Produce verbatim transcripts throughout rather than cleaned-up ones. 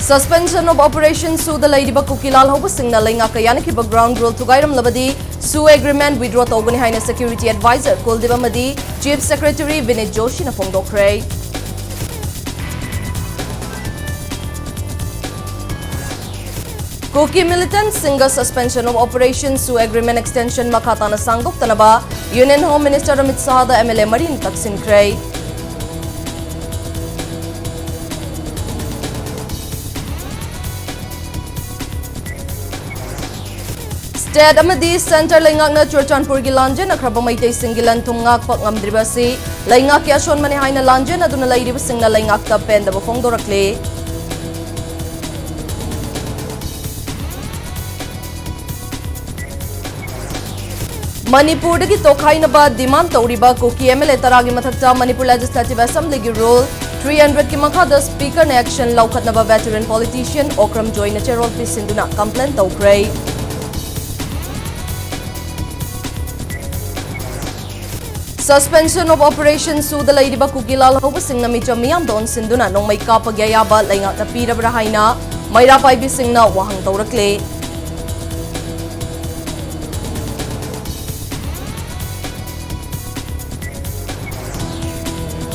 Suspension of Operation SoO ꯗ ꯂꯩꯔꯤꯕ ꯀꯨꯀꯤ ꯂꯥꯜꯍꯧꯕꯁꯤꯡꯅ ꯂꯩꯉꯥꯛꯀ ꯌꯥꯅꯈꯤꯕ ground rule ꯊꯨꯒꯥꯏꯔꯝꯂꯕꯗꯤ SoO agreement withdraw ꯇꯧꯒꯅꯤ ꯍꯥꯏꯅ Security Advisor ꯀꯨꯜꯗꯤꯞ ꯑꯃꯗꯤ Chief Secretary ꯕꯤꯅꯤꯠ ꯖꯣꯁꯤꯅ ꯐꯣꯡꯗꯣꯛꯈ꯭ꯔꯦ꯫ Kuki ꯃꯤꯂꯤꯇꯦꯟꯠꯁꯤꯡꯒ Suspension of Operation SoO agreement extension ꯃꯈꯥ ꯇꯥꯅ ꯁꯥꯡꯗꯣꯛꯇꯅꯕ Union Home Minister Amit ꯁꯥꯍꯗ MLA ꯃꯔꯤꯅ ꯇꯛꯁꯤꯟꯈ꯭ꯔꯦ꯫ State ꯑꯃꯗꯤ Centre ꯂꯩꯉꯥꯛꯅ ꯆꯨꯔꯆꯥꯟꯄꯨꯔꯒꯤ ꯂꯥꯟꯖꯦꯟꯅꯈ꯭ꯔꯕ ꯃꯩꯇꯩꯁꯤꯡꯒꯤ ꯂꯟ ꯊꯨꯝ ꯉꯥꯛꯄ ꯉꯝꯗ꯭ꯔꯤꯕ ꯑꯁꯤ ꯂꯩꯉꯥꯛꯀꯤ ꯑꯁꯣꯟꯕꯅꯤ ꯍꯥꯏꯅ ꯂꯥꯟꯖꯦꯟꯅꯗꯨꯅ ꯂꯩꯔꯤꯕꯁꯤꯡꯅ ꯂꯩꯉꯥꯛꯇ ꯄꯦꯟꯗꯕ ꯐꯣꯡꯗꯣꯔꯛꯂꯤ꯫ ꯃꯅꯤꯄꯨꯔꯗꯒꯤ ꯇꯣꯈꯥꯏꯅꯕ demand ꯇꯧꯔꯤꯕ ꯀꯨꯀꯤ MLA ꯇꯔꯥꯒꯤ ꯃꯊꯛꯇ Manipur Legislative Assembly ꯒꯤ Rule three hundred ꯀꯤ ꯃꯈꯥꯗ Speaker ꯅ action ꯂꯧꯈꯠꯅꯕ veteran politician ꯑꯣꯀ꯭ꯔꯝ ꯖꯣꯏꯅ ꯆꯦꯔꯣꯜ ꯄꯤꯁꯤꯟꯗꯨꯅ complain ꯇꯧꯈ꯭ꯔꯦ꯫ Suspension of Operation SoO ꯗ ꯂꯩꯔꯤꯕ ꯀꯨꯀꯤ ꯂꯥꯜꯍꯧꯕꯁꯤꯡꯅ ꯃꯤꯆꯝ ꯃꯤꯌꯥꯝꯗ ꯑꯣꯟꯁꯤꯟꯗꯨꯅ ꯅꯣꯡꯃꯩ ꯀꯥꯞꯄꯒꯤ ꯑꯌꯥꯕ ꯂꯩꯉꯥꯛꯅ ꯄꯤꯔꯕ꯭ꯔꯥ ꯍꯥꯏꯅ ꯃꯩꯔꯥ ꯄꯥꯏꯕꯤꯁꯤꯡꯅ ꯋꯥꯍꯪ ꯇꯧꯔꯛꯂꯤ꯫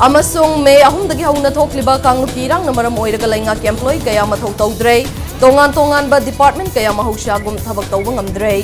ꯑꯃꯁꯨꯡ ꯃꯦ ꯑꯍꯨꯝꯗꯒꯤ ꯍꯧꯅ ꯊꯣꯛꯂꯤꯕ ꯀꯥꯡꯂꯨꯞꯀꯤ ꯏꯔꯥꯡꯅ ꯃꯔꯝ ꯑꯣꯏꯔꯒ ꯂꯩꯉꯥꯛꯀꯤ employee ꯀꯌꯥ ꯃꯊꯧ ꯇꯧꯗ꯭ꯔꯦ꯫ ꯇꯣꯉꯥꯟ ꯇꯣꯉꯥꯟꯕ department ꯀꯌꯥ ꯃꯍꯧꯁꯥꯒꯨꯝ ꯊꯕꯛ ꯇꯧꯕ ꯉꯝꯗ꯭ꯔꯦ꯫